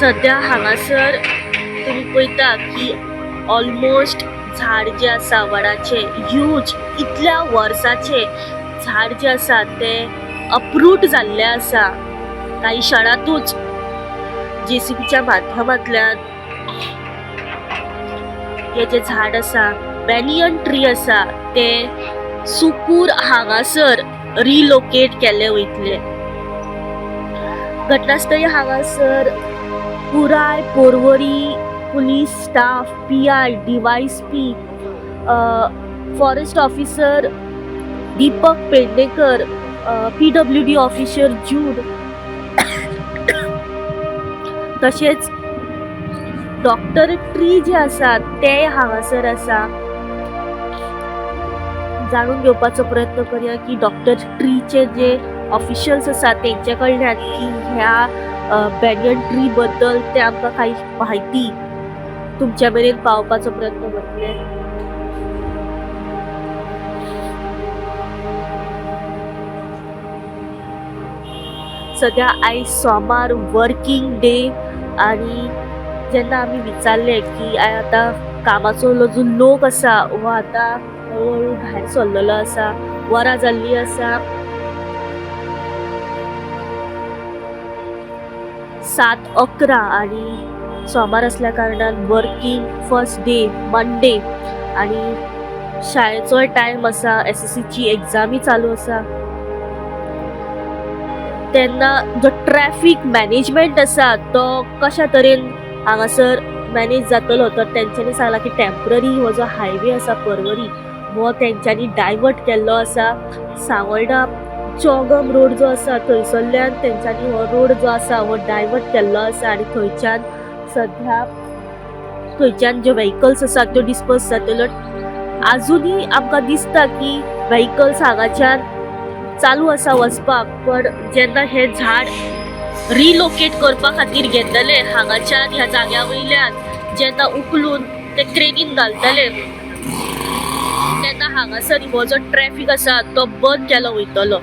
सद्या हांगासर तुमी पळयता की ऑलमोस्ट झाड जे आसा वडाचे ह्यूज इतल्या वर्साचे झाड जे आसा ते अप्रूट जाल्ले आसा. काही क्षणातूच जेसीबीच्या माध्यमांतल्यान हे जे झाड आसा, बॅनियन ट्री आसा, ते सुकूर हांगासर रिलोकेट केले वयतले. घटनास्थळी हांगासर पुराय Porvorim police staff, PI, DySP, forest officer Deepak Pednekar, PWD officer Jude, तशेंच डॉक्टर ट्री जे आसा ते हांगासर आसा. जाणून घेवपाचो प्रयत्न करया की डॉक्टर ट्रीचे जे ऑफिशियल्स आसा तेंच्या कडल्यान की ह्या बॅनियन ट्री बद्दल ते आमकां काही म्हायती तुमच्या मेरेन पावोवपाचो प्रयत्न करतले. सद्या आयज सोमार वर्किंग डे आनी जेन्ना आमी विचारलें की आतां कामाचो जो लोक आसा हो आतां हळूहळू भायर सरलेलो आसा, वरां जाल्लीं आसा 7:11 आनी सोमार आसल्या कारणान वर्किंग फर्स्ट डे मंडे आनी शाळेचोय टायम आसा, SSCची एग्जामी चालू आसा. तेन्ना जो ट्रॅफिक मॅनेजमेंट आसा तो कशा तरेन हांगासर मॅनेज जातलो, तर तेंच्यांनी सांगलां की टेम्पररी हो जो हायवे आसा पर्वरी हो तेंच्यांनी डायवर्ट केल्लो आसा. सांवड्डा चोगम रोड जो आसा थंयसरल्यान तेंच्यांनी हो रोड जो आसा हो डायवर्ट केल्लो आसा आनी थंयच्यान सध्या थंयच्यान ज्यो व्हेकल्स आसा त्यो डिस्पर्स जातल्यो. आजुनूय आमकां दिसता की व्हेकल्स हांगाच्यान चालू आसा वचपाक, पण जेन्ना हें झाड रिलोकेट करपा खातीर घेतले हांगाच्यान ह्या जाग्या वयल्यान जेन्ना उखलून ते क्रेनीन घालतले तेन्ना हांगासर हो जो ट्रॅफिक आसा तो बंद केलो वयतलो.